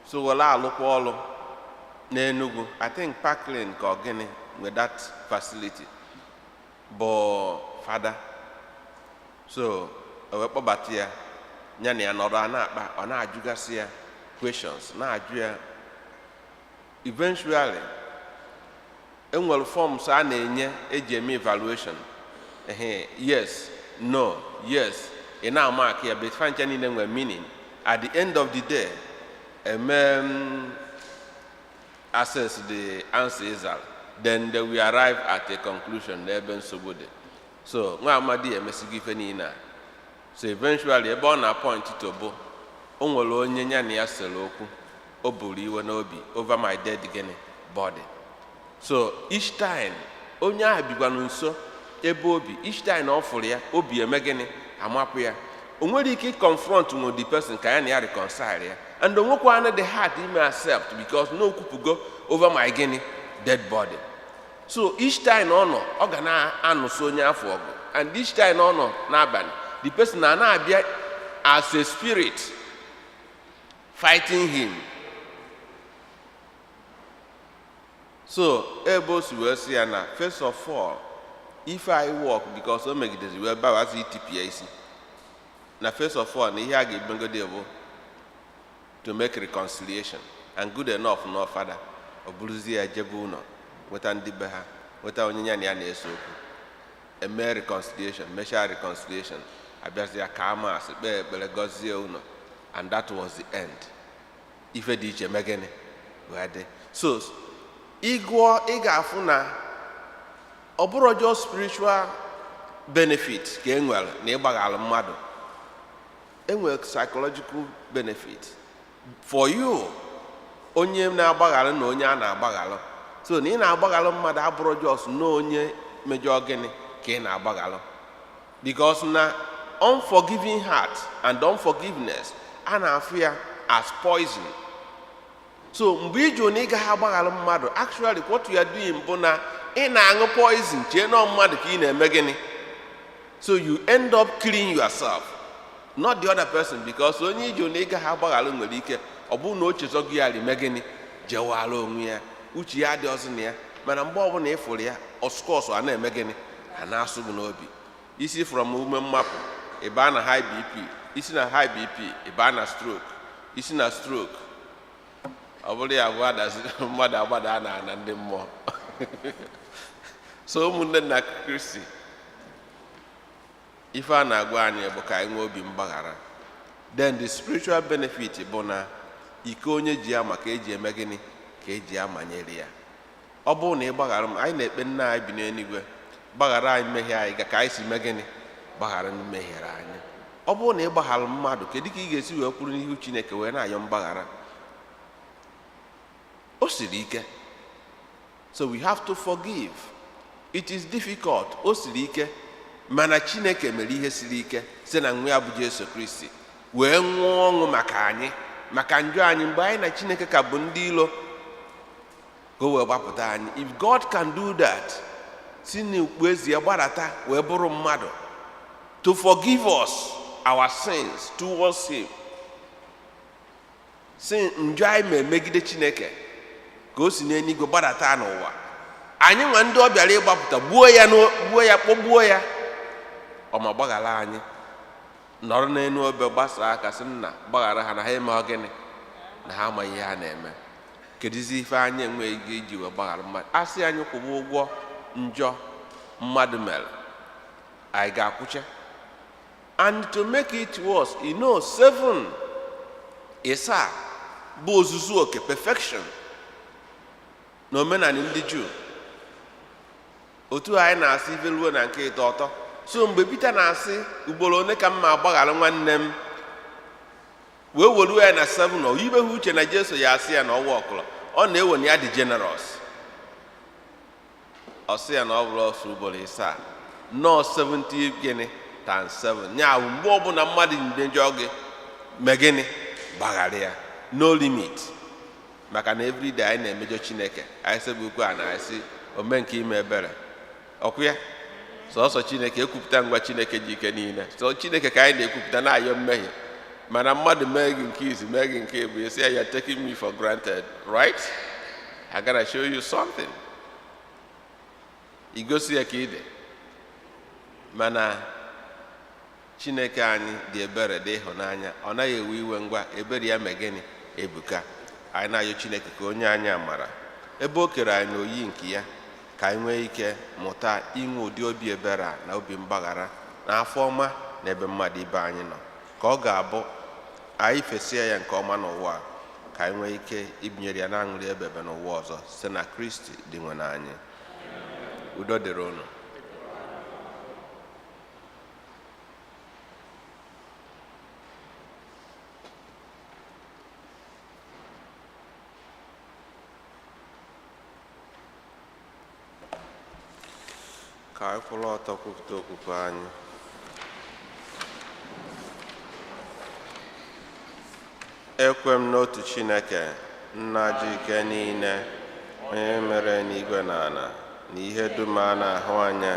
so were alụkwa ọlụ n'Enugu, I think Parklane ka ọ gịnị with that facility, bụ fada. So o wee kpọbata ya, ya na ya nọrọ, a na-akpa, ọ na-ajụgasị ya questions, na-ajụ ya. Eventually, enwere forms a na-enye eji eme evaluation, ehe, yes, no, yes, ị na-ama aka ya, but fancha niile nwere meaning. At the end of the day, eme assess the answer ịzara, then they will arrive at a conclusion n'ebe nsogbu dị. So nwa amadi emesigo ife niile a. So eventually, ebe ọ na-point to bụ o nwere onye ya na ya sere okwu, o buru iwe n'obi over my dead gịnị body. So each time onye ahụ bikwanụ nso ebe obi, each time ọ fụrụ ya, obi eme gịnị? Amapụ ya. O nwere ike confront with the person ka ya na ya reconcile ya, and o nwekwana the heart ime accept, because no okwupụgo over my gịnị? Dead body. So each time ọ nọ, ọ ga na-anụso onye afọ ọgụ, and each time ọ nọ n'abalị, the person na na-abịa as a spirit fighting him. So ebe o si wee sị ya na first of all, ife anyị work, because o megidezi wee bawazi itipụ ya isi, na first of all, na ihe a ga-ebegode bụ to make reconciliation. And good enough, no father ọ bụrụzie ya jebe ụlọ, nweta ndị be ha, nweta onye ya na ya na-ese okwu, eme reconciliation. Mechaa reconciliation, abịazi ya ka amasị kpee ekpere, gọzie ụlọ, and that was the end. Ife dị iche mee gịnị wee dị. So ịgụọ, ị ga-afụ na ọ bụrụ just spiritual benefit ka e nwere na ịgbaghara mmadụ, enwere psychological benefit for you, onye na-agbaghara na onye a na-agbaghara. So na ị na-agbaghara mmadụ abụrụ just na onye mejọ gịnị ka ị na-agbaghara, because na unforgiving heart and unforgiveness, a na-afụ ya as poison. So mgbe ị jụrụ na ị gaghị agbaghara mmadụ, actually what you are doing bụ na ị na-aṅụ poison, chee na mmadụ ka ị na-eme gịnị. So you end up killing yourself, not the other person, because onye ijụ na ị gaghị agbaghara nwere ike ọ bụrụ na o chezọgị ya rime gịnị, jewara onwe ya, uche ya dị ọzọ na ya. Mana mgbe ọbụla ị fụrụ ya, ọsụkọsụ a na-eme gịnị, a na-asụ gị n'obi. Isi from ume mmapụ, ị baa na high BP. Isi na high BP, ị baa na stroke. Isi na stroke, ọ bụrụ ya bụ adazi mmadụ agbada na ana ndị mmụọ. So ụmụnne na Kristi, ife a na-agwa anyị bụ ka anyị nwee obi mgbaghara. Then the spiritual benefit bụ na ike onye ji ya maka eji eme gịnị ka eji amanyere ya. Ọ bụrụ na ị gbaghara m, anyị na-ekpe, "Nna anyị bi n'eluigwe, gbaghara anyị mmehie anyị ka anyị si mee gịnị? Gbaghara ndị mehiere anyị." Ọ bụrụ na ị gbaghara mmadụ, kedu ka ị ga-esi wee kwuru n'ihu Chineke wee na-ayọ mgbaghara? O siri ike. So we have to forgive. It is difficult, o siri ike, mana Chineke mere ihe siri ike site na nwa ya bụ Jesu Kristi, wee nwụọ ọnwụ maka anyị, maka njọ anyị, mgbe anyị na Chineke ka bụ ndị ilo, ka o wee gbapụta anyị. If God can do that, si n'ukpu ezi ya gbadata wee bụrụ mmadụ to forgive us our sins towards him, si njọ anyị ma emegide Chineke, ka o si n'eluigwe gbadata n'ụwa anyị nwa ndị ọ bịara ịgbapụta, gbuo ya, gbuo ya, kpọgbuo ya, ọ ma gbaghara anyị, nọrọ n'elu obe gbasaa aka sị, "Nna, gbaghara ha, na ha eme gịnị? Na ha amaghị ihe ha na-eme." Kedụzi ife anyị enweghị ike iji wee gbaghara mmadụ? A sị anyị kwụba ụgwọ njọ mmadụ mere, anyị ga-akwụcha. And to make it worse, seven, ịsaa bụ ozuzu oke, perfection na omenala ndị Juu. Otu anyị na-asị ife ruo na nke ịtọ ọtọ. So mgbe Pita na-asị, "Ugboro one ka m ma agbaghara nwanne m?" wee were ya na 7, ọ ibe ha uche na Jesu ya asị ya na ọwa ọkụlọ ọ na-ewe na ya dị generous. Ọ sị ya na ọ bụrụ ọsọ ugboro ịsaa, nọọ 70 gịnị? Times 7. Ya bụ, mgbe ọbụla mmadụ mejọ gị, mee gịnị? Gbaghara ya, no limit. Maka na everyday anyị na-emejọ Chineke. Anyị sebe ukwu a na anyị sị ome nke ime ebere ọkwụ ya sọsọ Chineke ekwupụta. Ngwa, Chineke ji ike niile, sọ Chineke ka anyị na-ekwupụta na-ayọ mmehie. Mana mmadụ mee gị nke izi, mee gị nke ebu, esi ya, "You're taking me for granted, right? I gotta show you something." Igosi ya ka ị dị. Mana Chineke anyị dị ebere, dị ịhụnanya, ọ naghị ewe iwe ngwa. Ebere ya mee gịnị? Ebuka. Anyị na-ayọ Chineke ka onye anyị amara, ebe o kere anyị n'oyi nke ya, ka anyị nwee ike mụta inwe ụdị obi ebere a na obi mgbaghara na afọ ọma na ebe mmadụ ibe anyị nọ, ka ọ ga-abụ anyị fesie ya nke ọma n'ụwa a, ka anyị nwee ike ibinyere ya na-aṅụrị ebebe n'ụwa ọzọ, site na Kristi dị nwe anyị. Udo dịrị unu. Ka anyị kwụrụ ọtọ kwupụta okwukwe anyị. Ekwe m n'otu Chineke, nna ji ike niile, onye mere n'igwe na ala, na ihe dum a na-ahụ anya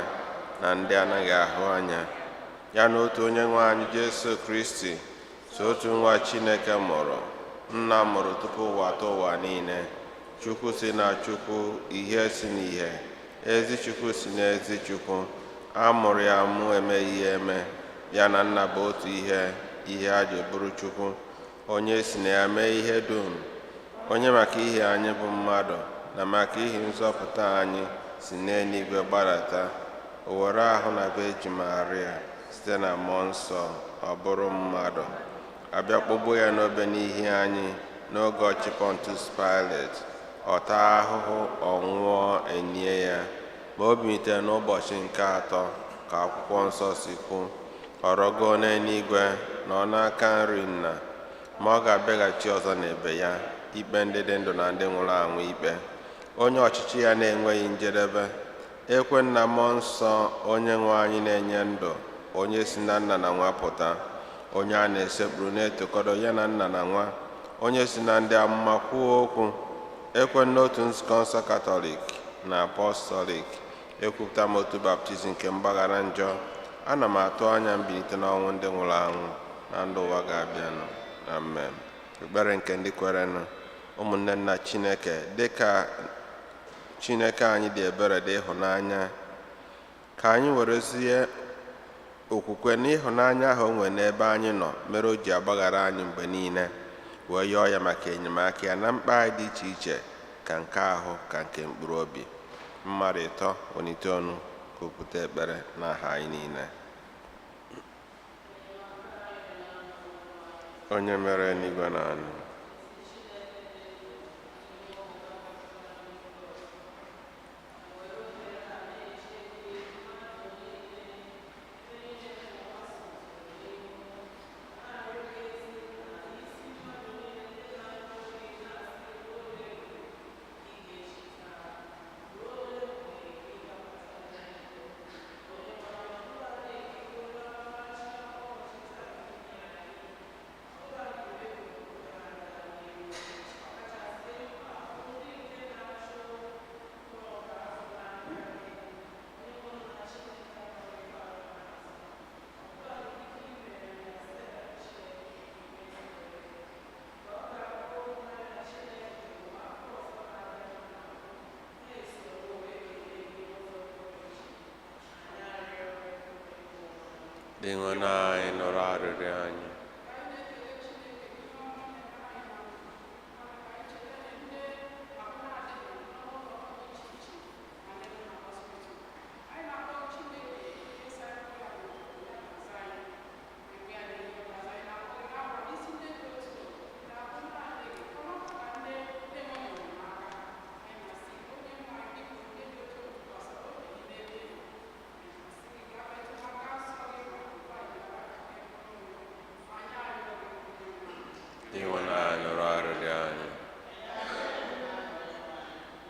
na ndị anaghị ahụ anya, ya na otu onye nwe anyị Jesu Kristi, so otu nwa Chineke mụrụ, nna mụrụ tupu ụwa atọ ụwa niile, Chukwu si na Chukwu, ihe si n'ihe, ezi Chukwu si n'ezi Chukwu, a mụrụ ya mụ emeghị ya eme, ya na nna bụ otu ihe, ihe a ji bụrụ Chukwu, onye si na ya mee ihe dum, onye maka ihe anyị bụ mmadụ na maka ihe nzọpụta anyị si n'eluigwe gbadata, o were ahụ na Virgin Maria site na mmụọ nsọ ọ bụrụ mmadụ, abịa kpọgbuo ya n'obe n'ihi anyị n'oge ọchị Pontius Pilate, ọ taa ahụhụ, ọ nwụọ, enye ya, ma o bilitere n'ụbọchị nke atọ ka akwụkwọ nsọ si kwu, ọ rọgoo n'eluigwe na ọ n'aka nri nna, ma ọ ga-abịaghachi ọzọ n'ebe ya ikpe ndị dị ndụ na ndị nwụrụ anwụ ikpe, onye ọchịchị ya na-enweghị njedebe. Ekwe na mmụọ nsọ onye nwe anyị na-enye ndụ, onye si na nna na nwa pụta, onye a na-esekpuru na-etokọdo ya na nna na nwa, onye si na ndị amụma kwuo okwu. Ekwe n'otu nzukọ nsọ Katọlik na Apọstọlik, ekwupụta m otu baptizim nke mgbaghara njọ, ana m atụ anya mbilite n'ọnwụ ndị nwụrụ anwụ na ndụ ụwa ga-abịanụ. Amen. Ekpere nke ndị kwerenụ. Ụmụnne nna Chineke, dịka Chineke anyị dị ebere dị ịhụnanya, ka anyị werezie okwukwe na ịhụnanya ahụ o nwere n'ebe anyị nọ mere o ji agbaghara anyị mgbe niile, wee yọọ ya maka enyemaka ya na mkpa anyị dị iche iche, ka nke ahụ ka nke mkpụrụ obi. Mmadụ ịtọ welite ọnụ kwupụta ekpere n'aha anyị niile. Onye mere n'igwe na anụ. Dinwenụ anyị nụrụ arịrịọ anyị. Dinwenụ anyị nụrụ arịrịọ anyị.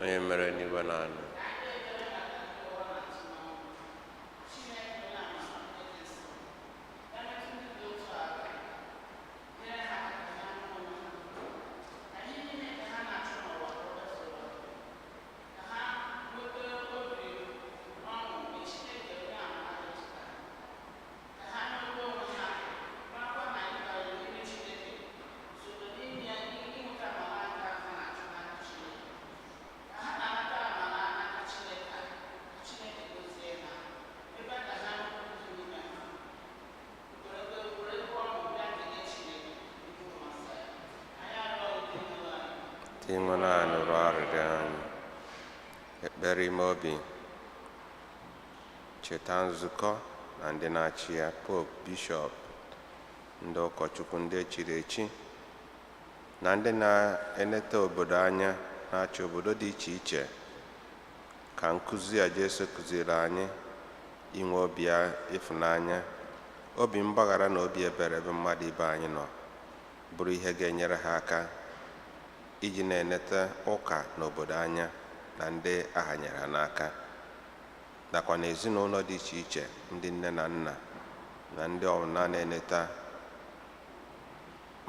Onye mere n'igwe na anụ. Dinwenụ anyị nụrụ arịrịọ anyị. Ekpere ime obi. Cheta nzukọ na ndị na-achị ya, Pope, Bishọp, ndị ụkọchukwu, ndị echiri echi, na ndị na-eneta obodo anya na-achị obodo dị iche iche, ka nkụzi a Jesu kụziri anyị inwe obi ịfụnanya, obi mgbaghara na obi ebere ebe mmadụ ibe anyị nọ, bụrụ ihe ga-enyere ha aka iji na-eneta ụka n'obodo anya na ndị ahanyere ha n'aka, nakwa n'ezinụlọ dị iche iche, ndị nne na nna na ndị ọbụla na-eneta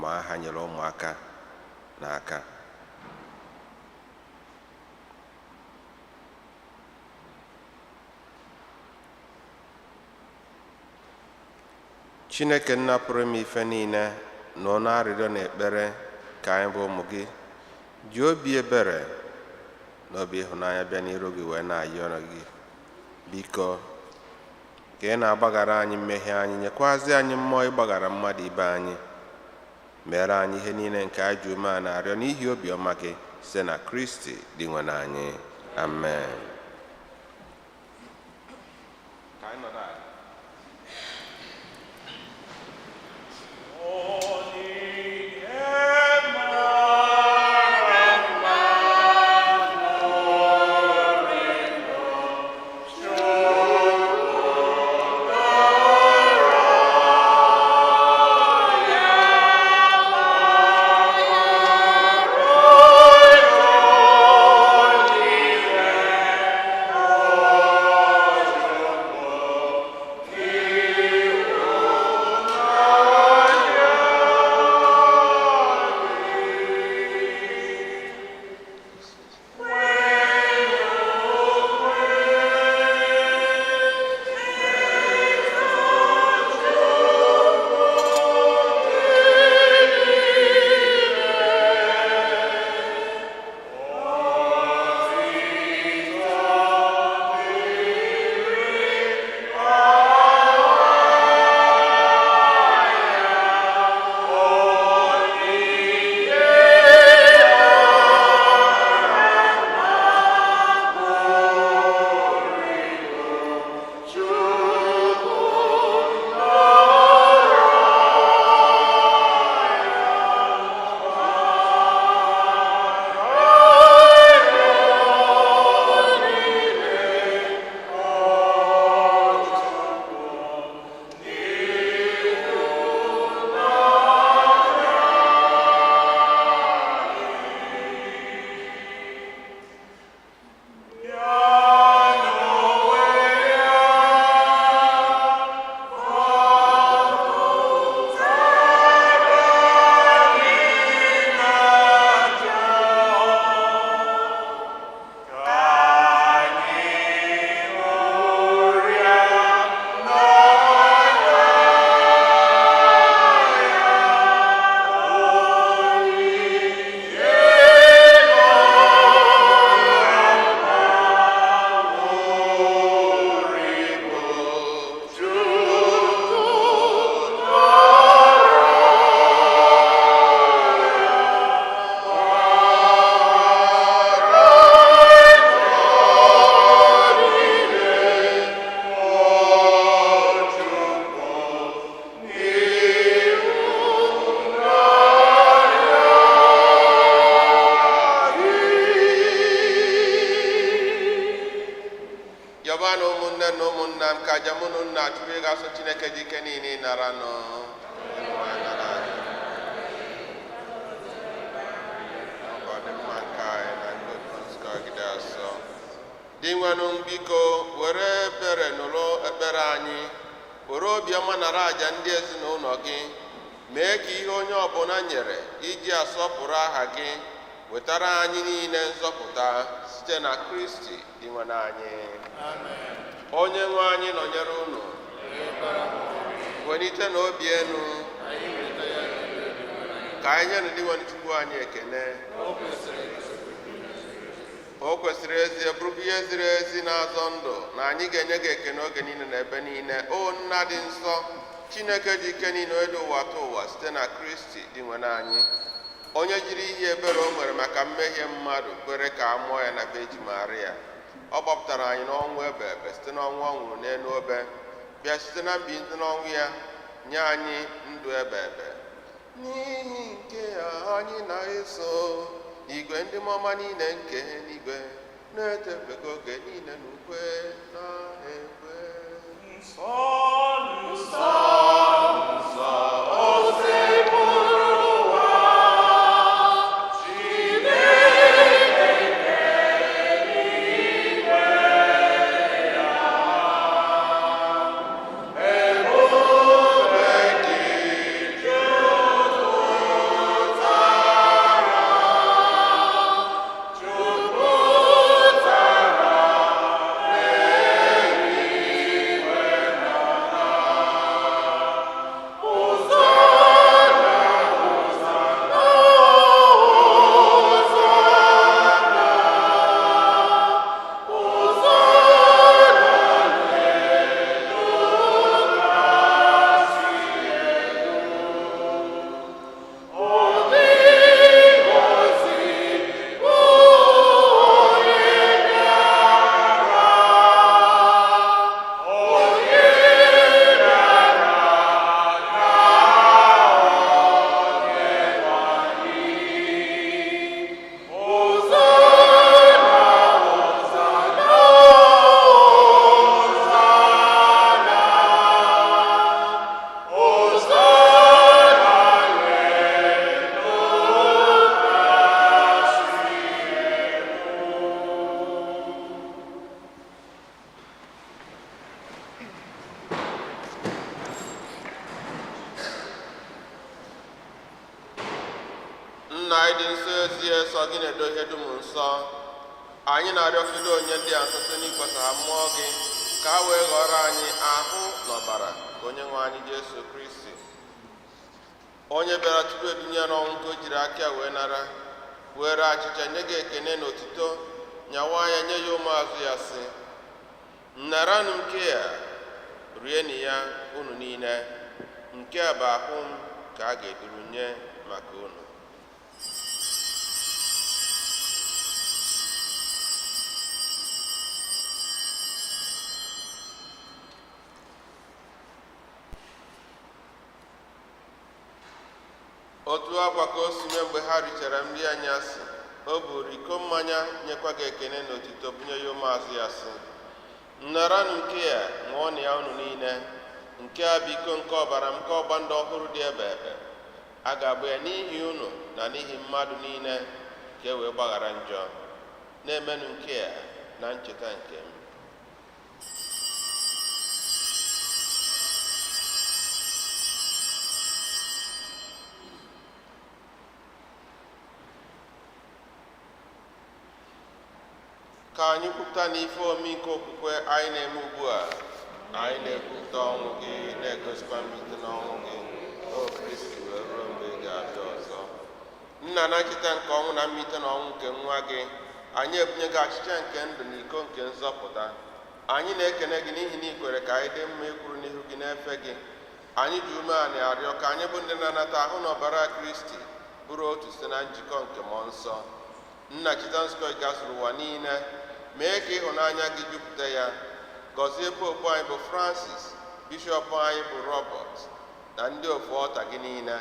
Ma ha nyere ụmụaka n'aka. Chineke nna pụrụ ime ife niile, nọ na-arịrịọ na ekpere ka anyị bụ ụmụ gị ji obi ebere na obi ịhụnanya bịa n'iru gị wee na-ayọ gị, biko, ka ị na-agbaghara anyị mmehie anyị, nyekwazi anyị mmụọ ịgbaghara mmadụ ibe anyị. Mere anyị ihe niile nke anyị ji umeala na-arịọ n'ihi obiọma gị, site na Kristi dị nwe anyị. Amen. Ka anyị nọdụ ala. Yọbanụ ụmụnne na ụmụnna m ka aja mụ na unu na-achụrụ ịga asọ Chineke dị ike niile nara nụ. Ọ dị mma nke anyị na ndị otu nzukọ gị dị asọ. Dị nwenụ, biko, were ebere nụrụ ekpere anyị, were obiọma nara àjà ndị ezinụlọ gị. Mee ka ihe onye ọbụla nyere iji asọpụrụ aha gị wetara anyị niile nzọpụta, site na Kristi dị nwe anyị. Onye nwe anyị nọnyere unu. Welite na obi enu. Ka anyị nye ndị nwe Chukwu anyị ekele. O kwesịrị ezie, bụrụkwa ihe ziri ezi na-azọ ndụ, na anyị ga-enye gị ekene oge niile na ebe niile, o Nna dị nsọ, Chineke dị ike niile, onye dị ụwa tụ ụwa, site na Kristi dị nwe anyị, onye jiri ihe ebere o nwere maka mmehie mmadụ kwere ka a mụọ ya na Virgin Maria. Ọ gbapụtara anyị n'ọnwụ ebe ebe site n'ọnwụ ọ nwụrụ n'elu obe, bịa site na mbilite n'ọnwụ ya nye anyị ndụ ebe ebe. N'ihi nke a, anyị na-eso igwe ndị mmụọ niile nke eluigwe na-etebego oge niile n'ukwe na-ekwe. Nsọ, nsọ, Nsọ. Osebụrụwa, Chineke eluigwe ya, ebube dị jụụ. Nna anyị dị nsọ, ezie sọ gị na-edo ihe dum nsọ. Anyị na-arịọ ka ido onye ndị a nsọ site n'ikwesa ha mmụọ gị, ka ha wee ghọrọ anyị ahụ na ọbara nke onye nwe anyị Jesu Kristi, onye bịara tupu edunye n'ọnwụ nke o jiri aka ya wee nara, were achịcha nye gị ekene na otuto, nyawa ya nye ya ụmụazụ ya, sị: "Naranụ nke a, rienụ ya unu niile. Nke a bụ ahụ m ka a ga-eduru nye maka unu." Otu akwa ka o si mee mgbe ha richara nri anyasị, o buru iko mmanya, nyekwa gị ekene na otuto, bunye ya ụmụazụ ya, sị: "Naranụ nke a, ṅụọnụ ya unu niile. Nke a bụ iko nke ọbara m nke ọgba ndụ ọhụrụ dị ebe ebe. A ga-agba ya n'ihi unu na n'ihi mmadụ niile ka e wee gbaghara njọ. Na-emenụ nke a na ncheta nke m." Ka anyị kwupụta n'ife omi nke okwukwe anyị na-eme ugbu a. Anyị na-ekwupụta ọnwụ gị, na-egosikwa mbilite n'ọnwụ gị, o Kristi, wee ruo mgbe ị ga-abịa ọzọ. Nna, na ncheta nke ọnwụ na mbilite n'ọnwụ nke nwa gị, anyị ebunye gị achịcha nke ndụ na iko nke nzọpụta. Anyị na-ekene gị n'ihi na ị kwere ka anyị dị mma ikwuru n'ihu gị na-efe gị. Anyị ji umeala arịọ ka anyị bụ ndị na-anata ahụ na ọbara Kristi bụrụ otu site na njikọ nke mmụọ nsọ. Nna, cheta nzukọ gị gasịrị ụwa niile, mee ka ịhụnanya gị jupụta ya. Gọzie popu anyị bụ Francis, bishọp anyị bụ Robert, na ndị ofu ọta gị niile.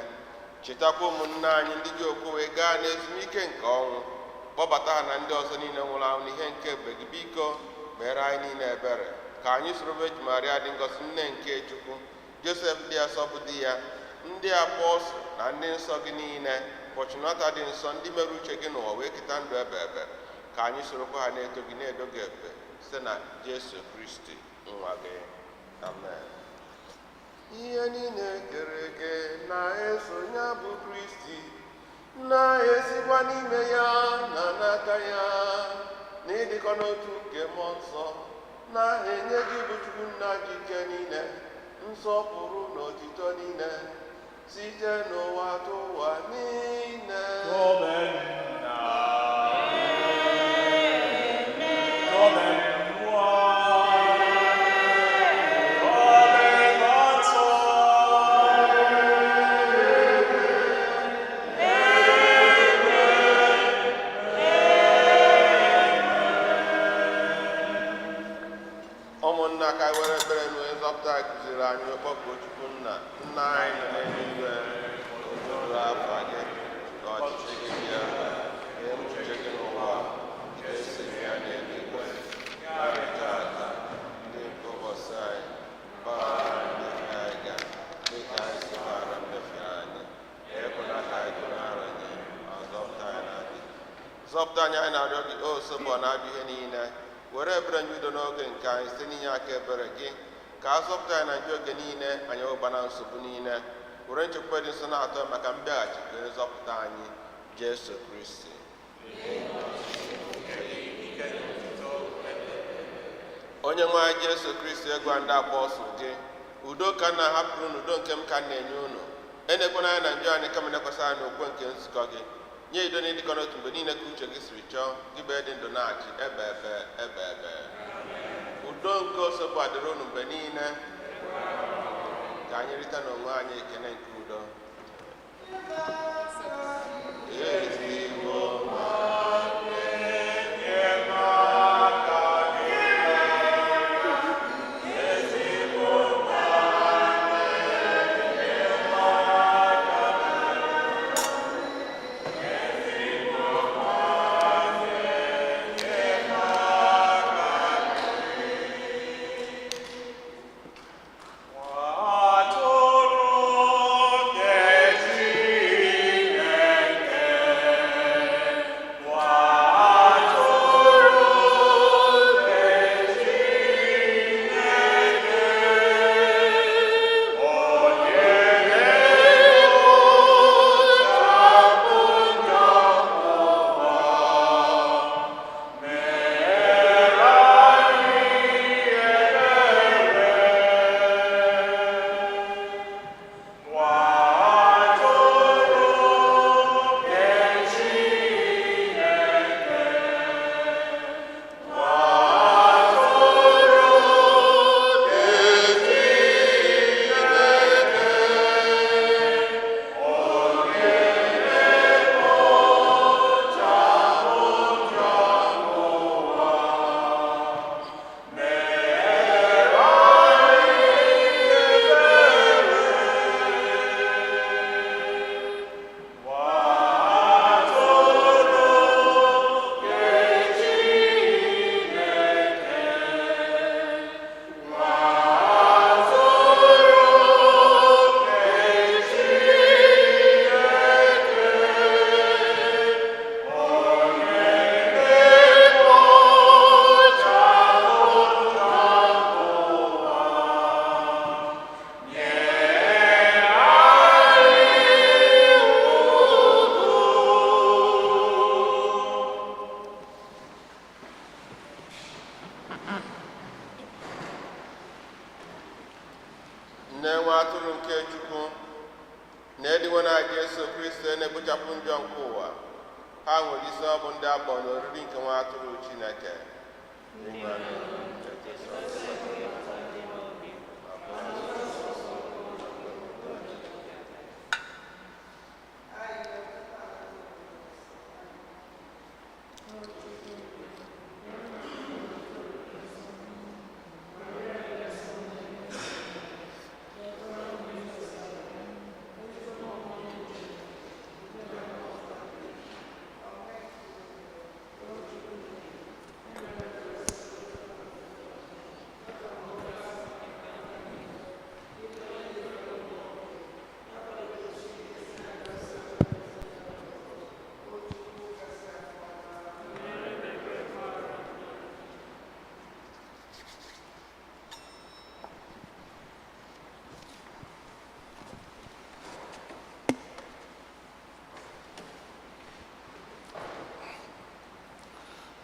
Chetakwa ụmụnne anyị ndị ji okwu wee gaa n'ezumike nke ọnwụ. Kpọbata ha na ndị ọzọ niile nwụrụ anwụ n'ihe nke ebube gị. Biko mere anyị niile ebere, ka anyị soro Virgin Maria dị ngọzi, nne nke Chukwu, Josef dị asọ bụ di ya, ndị apọstụl na ndị nsọ gị niile, Fortunata dị nsọ, ndị mere uche gị n'ụwa wee keta ndụ ebe ebe, ka anyị sorokwa ha na-eto gị, na-edo gị ebube site na Jesu Kristi nwa gị. Amen. Ihe niile kere eke na-eso ya bụ Kristi, na-esikwa n'ime ya na n'aka ya, na ịdịkọ n'otu nke mmụọ nsọ, na-enye gị bụ Chukwu nna ji ike niile nsọpụrụ na otito niile site n'ụwa tụwa niile. Tobe Nna. Tobe Nwa. Tobe Mmụọ Nsọ. Ụmụnna, ka anyị were ekpere na onye nzọpụta anyị kụziri anyị wee kpọkuo Chukwu nna. Nna anyị nọ n'eluigwe, ka o afa gị, ka ọchịchị gị bịa, ka eme uche gị n'ụwa ka esi eme ya n'eluigwe. Anyị tata ndị nke ụbọchị anyị, gbaghara anyị mmehie anyị ga dịka anyị si gbaghara mmehie anyị. Ekwela ka anyị gụnara anyị, ma zọpụta anyị na adị zọpụta anyị, anyị na-arịọ gị, o sobo na-abịa ihe niile. Were ebere nye udo n'oge nke anyị site n'inye aka ebere gị, ka a zọpụta anyị na njọ oge niile, anyị ụba na nsogbu niile, were nchekwube dị nsọ na-atọ maka mbịaghachi nke onye nzọpụta anyị Jesu Kristi. Onye nwe anyị Jesu Kristi, egwa ndị apọstụl gị: "Udo ka m na-ahapụrụ unu, udo nke m ka m na-enye unu. Enekwana anya na njọ anyị, kama nekwasị anya n'okwe nke nzukọ gị. Nye udo na ịdịkọ n'otu mgbe niile ka uche gị siri chọọ, gị bụ dị ndụ na-achị ebe ebe ebe ebe." Udo nke osopụ adịrị unu mgbe niile. Ka anyị rite n'onwe anyị ekene nke udo. Ezigbo Enyemaka gị, ezigbo enyemaka gị, ezigbo enyemaka gị. Atụrụ nke Chineke. Nne nwa atụrụ nke Chukwu na-ediwe na Jesu Kristo na-ekpochapụ njọ nke ụwa. Ha nwere isi ọ bụ ndị akpọ n'oriri nke nwa atụrụ Chineke.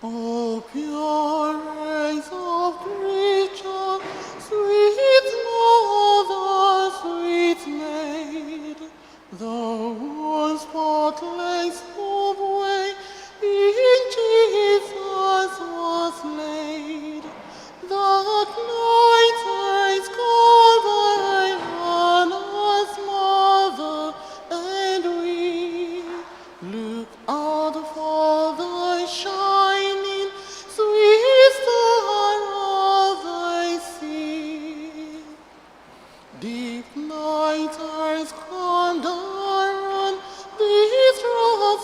O pure race of creature, sweet mother, sweet maid, the one spotless of way in Jesus was laid. That night is called thy as mother, and we look out for thy shining, sweet star of thy sea. Deep night eyes on this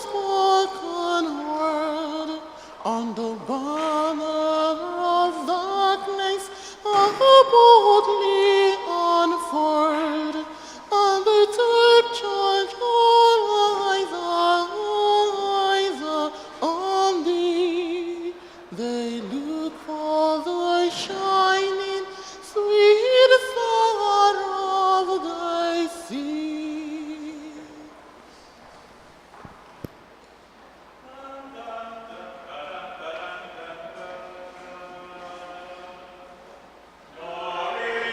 spoken word, on the banner of darkness are boldly unfurled, and the deep church all eyes are on thee. They look for thy shining, sweet star of thy sea. Glory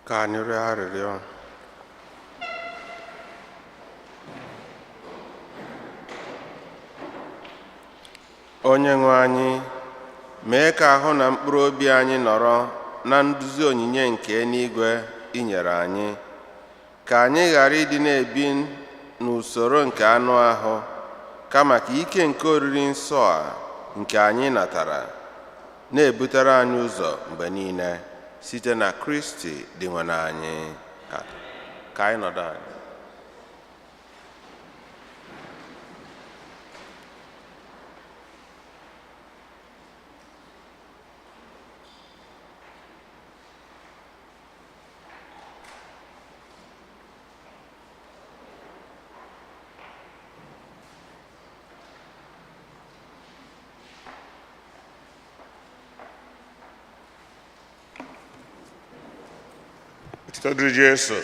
Ka anyị rịọ arịrịọ. Onye nwe anyị, mee ka ahụ na mkpụrụ obi anyị nọrọ na nduzi onyinye nke eluigwe i nyere anyị, ka anyị ghara ịdị na-ebi n'usoro nke anụ ahụ, kama ka ike nke oriri nsọ a nke anyị natara na-ebutere anyị ụzọ mgbe niile, site na Kristi Dinwenụ anyị. Ka anyị nọdụ anyị. Otito dịrị Jesu.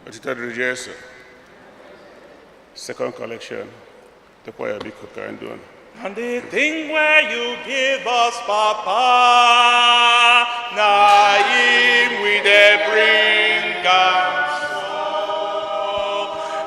Otito dịrị Jesu. Second collection. The choir biko ka anyị duo. And the thing where you give us, Papa, na him we dey bring am so.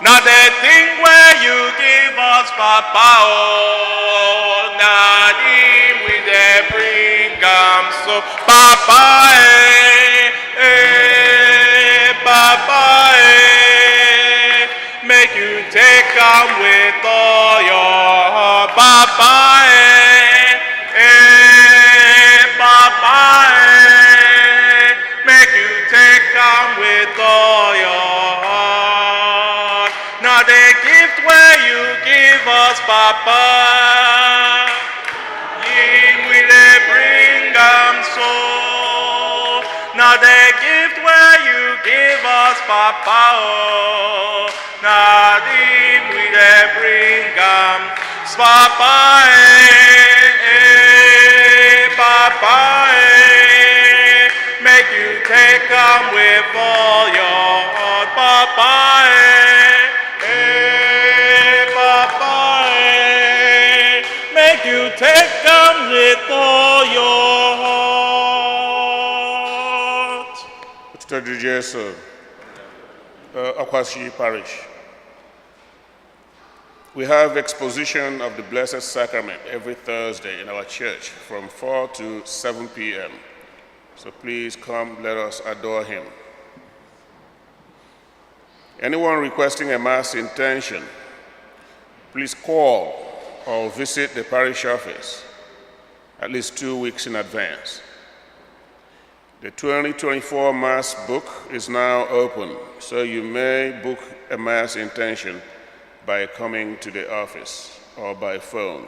Na the thing where you give us, Papa, oh, na him we dey bring am so. Papa, eh, eh, Papa, eh, make you take am with all your heart. Papa, eh, eh, Papa, eh, make you take am with all your heart. Now the gift where you give us, Papa, him will dey bring am so. Now the gift where you give us, Papa, oh, now him we dey bring am. Papa, eh, eh, Papa, eh, make you take am with all your heart, Papa, eh, eh, Papa, eh, make you take am with all your heart. Otito dịrị Jesu. Okwashi Parish. We have exposition of the Blessed Sacrament every Thursday in our church from 4 to 7 p.m. So please come, let us adore him. Anyone requesting a Mass intention, please call or visit the parish office at least 2 weeks in advance. The 2024 Mass book is now open, so you may book a Mass intention by coming to the office or by phone.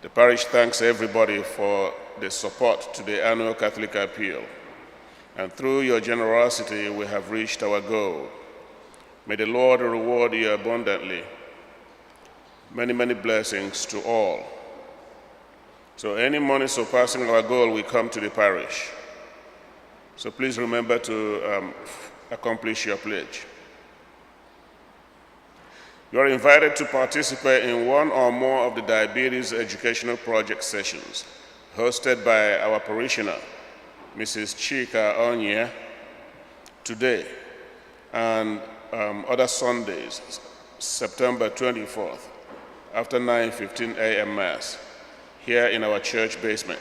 The parish thanks everybody for the support to the annual Catholic Appeal. And through your generosity, we have reached our goal. May the Lord reward you abundantly. Many, many blessings to all. So any money surpassing our goal will come to the parish. So please remember to accomplish your pledge. You are invited to participate in one or more of the Diabetes Educational Project sessions hosted by our parishioner, Mrs. Chika Onye, today and other Sundays, September 24th, after 9:15 a.m. Mass, here in our church basement.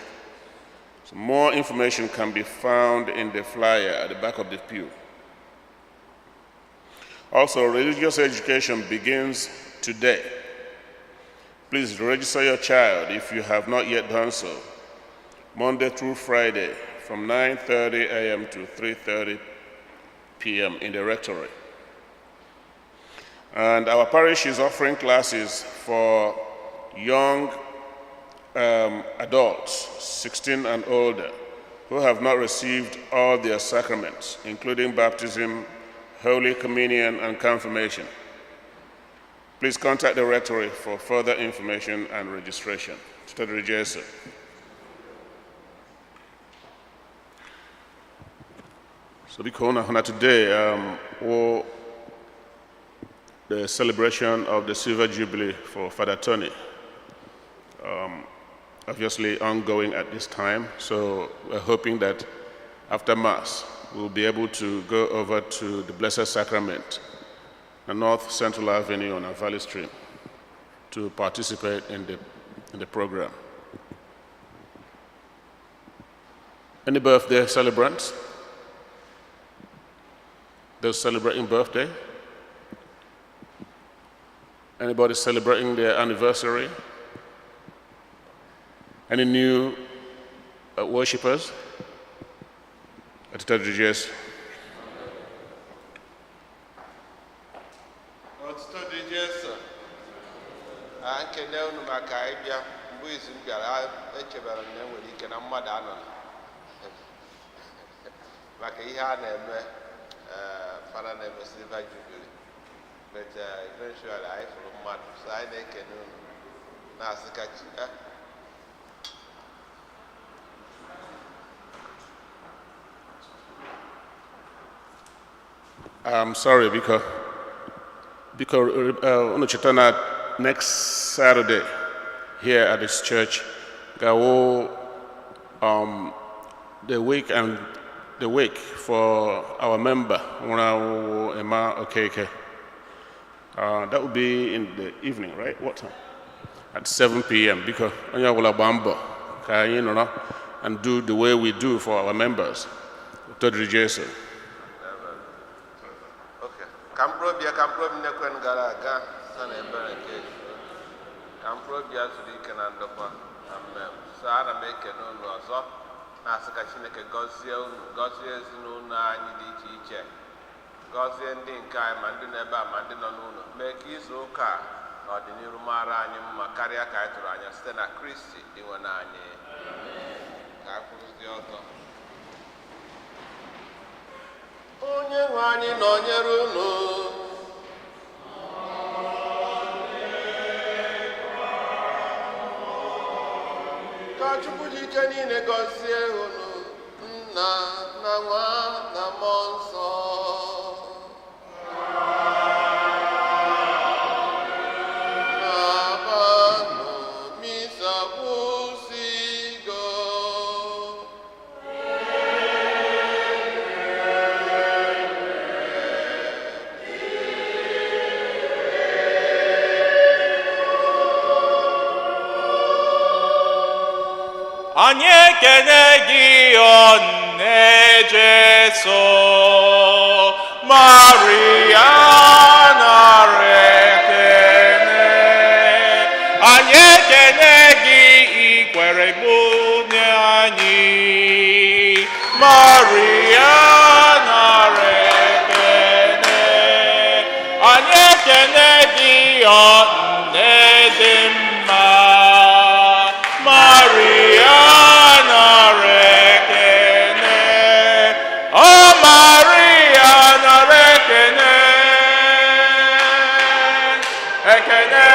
So more information can be found in the flyer at the back of the pew. Also, religious education begins today. Please register your child if you have not yet done so. Monday through Friday from 9:30 a.m. to 3:30 p.m. in the rectory. And our parish is offering classes for young adults, 16 and older, who have not received all their sacraments, including baptism, Holy Communion, and confirmation. Please contact the rectory for further information and registration. Otito Jesu. So biko unu ahụ na today wụ the celebration of the Silver Jubilee for Father Tony. obviously ongoing at this time, so we're hoping that after Mass, we'll be able to go over to the Blessed Sacrament, the North Central Avenue on Valley Stream, to participate in the program. Any birthday celebrants? Those celebrating birthday? Anybody celebrating their anniversary? Any new worshippers? Otito dịrị Jesu. Otuto dị Jesu. A nkene unu maka ịbịa. Mgbe izu m bịara, echebara m na enwere ike na mmadụ anọ maka ihe a na-eme, fada na-eme silver jubilee, but eventually anyị fụrụ mmadụ, so anyị na-ekene unu na-asị ka chi. I'm sorry, because unu cheta na next Saturday here at this church, ga-awụ the week and the week for our member, nwụrụ anwụ, Emma Okeke. That will be in the evening, right? What time? At 7 p.m. Because onye ọbụla gbaa mbọ ka anyị nọrọ and do the way we do for our members. Otito dịrị Jesu. Okay. Ka mkpụrụ obi ya, ka mkpụrụ obi na-ekwen gara aga site na ebere nke Chukwu. Ka mkpụrụ obi ya zuru ike na ndokwa. Amen. So ana m ekene unu ọzọ, na-asị ka Chineke gọzie unu, gọzie ezinụlọ anyị dị iche iche, gọzie ndị nke anyị, ma ndị nọ ebe a ma ndị nọ n'ụlọ, mee ka izu ụka a na ọdịnihu mara anyị mma karịa ka anyị tụrụ anya, site na Kristi Dinwe anyị. Ka a kwụrụzie ọtọ. Onye nwe anyị nọnyere unu. Ka Chukwu ji ike niile gọzie unu, Nna na Nwa na Mmụọ Nsọ. Labanụ, misa kwụsịgo. Anyị ekene gị, nne Jesu, Maria, nara ekene. Anyị ekene gị, ikwere gbunye anyị, Maria, nara ekene. Anyị ekene gị, nne dị mma, Maria, nara ekene. O Maria, nara ekene, ekene.